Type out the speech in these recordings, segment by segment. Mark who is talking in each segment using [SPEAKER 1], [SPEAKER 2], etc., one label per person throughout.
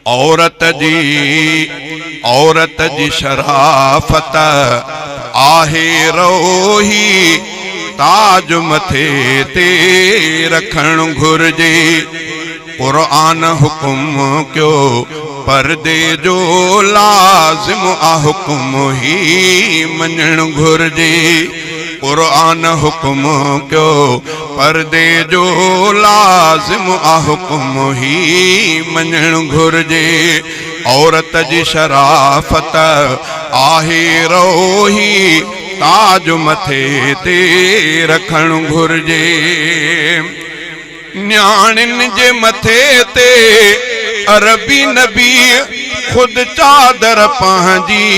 [SPEAKER 1] عورت جي عورت جي شرافت آهي روهي تاج مٿي تي رکڻ گهرجي. قرآن حڪم ڪيو پردي جو لازم آ حڪم هي مڃڻ گهرجي. قرآن حڪم ڪيو پردي جو لازم آ حڪم هي مڃڻ گهرجي. عورت جي شرافت آهي روهي تاج مٿي تي رکڻ گهرجي. نياڻين جي مٿي تي عربي نبي خود چادر پنهنجي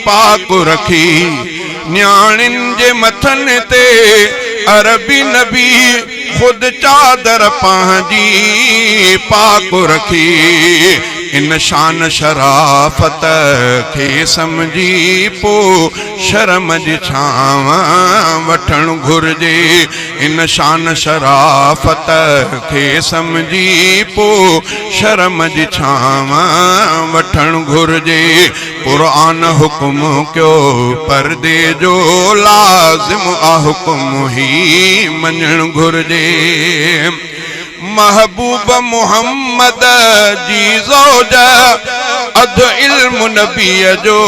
[SPEAKER 1] پاڪ رکي. نياڻين جي مٿن تي عربي نبي خود چادر پنهنجي پاڪ رکي. ان شان شرافت کي سمجهي پو شرم جي ڇانو وٺڻ گهرجي. ان شان شرافت کي سمجهي پو شرم جي ڇانو وٺڻ گهرجي. قرآن حڪم ڪيو پردي جو لازم آ حڪم هي مڃڻ گهرجي. محبوب محمد جي زوج اڌ علم نبيء جو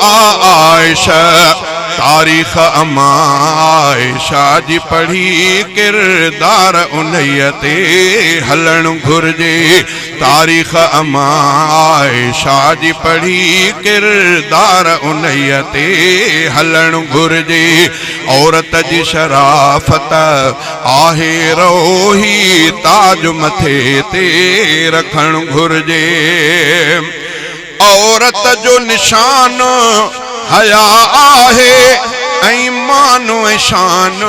[SPEAKER 1] آ عائشه تاريخ اما عائشه جي پڙهي ڪردار انهيء تي هلڻ گهرجي. تاريخ اما عائشه جي پڙهي ڪردار انهيء تي هلڻ گهرجي. عورت جي شرافت آهي روهي تاج مٿي تي رکڻ گهرجي. عورت جو نشان حيا آهي ۽ مان ۽ شان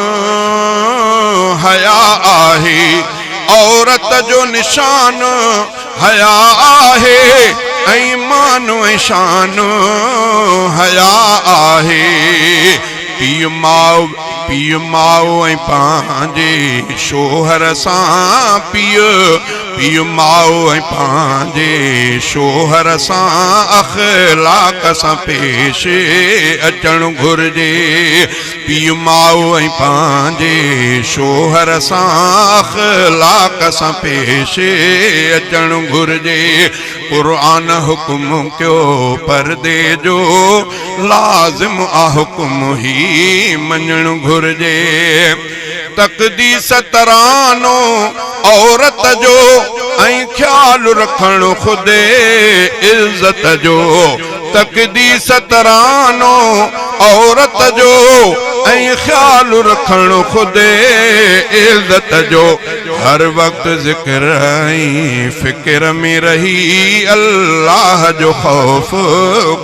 [SPEAKER 1] حيا آهي. عورت جو نشان حيا آهي ۽ مان ۽ شان حيا آهي. پيء ماء پيء ماء ۽ پنهنجي شوهر سان پيء پيء ماء ۽ پنهنجي شوهر سان اخلاق سان پيش اچڻ گهرجي. پيء ماء ۽ پنهنجي شوهر سان اخلاق سان پيش اچڻ گهرجي. قرآن حڪم ڪيو پردي جو لازم آ حڪم هي مڃڻ گهرجي. تقديس ترانو عورت جو ۽ خيال رکڻ خود عزت جو. تقديس ترانو عورت جو ۽ خيال رکڻ خود عزت جو. هر وقت ذڪر ۽ فڪر ۾ رهي الله جو خوف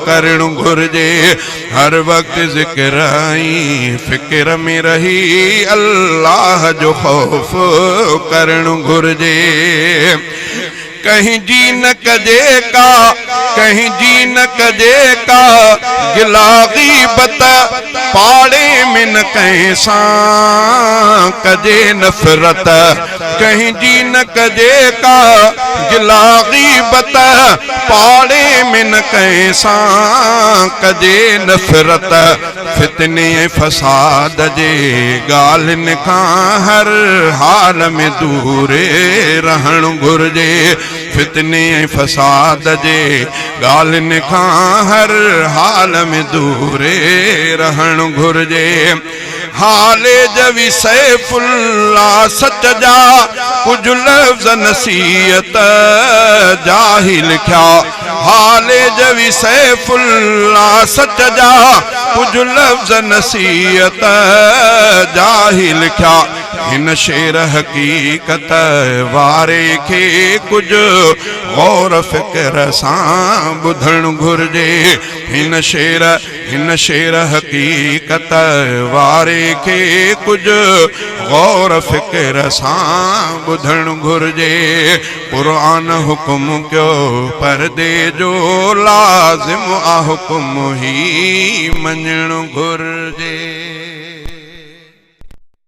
[SPEAKER 1] ڪرڻ گهرجي. هر وقت ذڪر ۽ فڪر ۾ رهي الله جو خوف ڪرڻ گهرجي. ڪنهن جي نه ڪجي ڪا، ڪنهن جي نه ڪجي ڪا گلا غيبت، پاڙي ۾ نه ڪنهن سان ڪجي نفرت. ڪنهن جي نه ڪجي ڪا گلا غيبت، پاڙي ۾ نه ڪنهن سان ڪجي نفرت. فتني ۽ فساد جي ڳالهين کان هر حال ۾ دور رهڻ گهرجي. فتني ۽ فساد جي ڳالهين کان هر حال ۾ دور رهڻ گهرجي. حالي جوي سيف الله سچ جا ڪجهه لفظ نصيحت جا هي لکيا. حالي جوي سيف الله سچ جا ڪجهه لفظ نصيحت جا هي لکيا. هن شعر حقيقت واري کي ڪجهه غور فڪر سان ٻڌڻ گهرجي. هن شعر هن شعر حقيقت واري کي ڪجهه غور فڪر سان ٻڌڻ گهرجي. قرآن حڪم ڪيو پردي جو لازم آ حڪم هي مڃڻ گهرجي.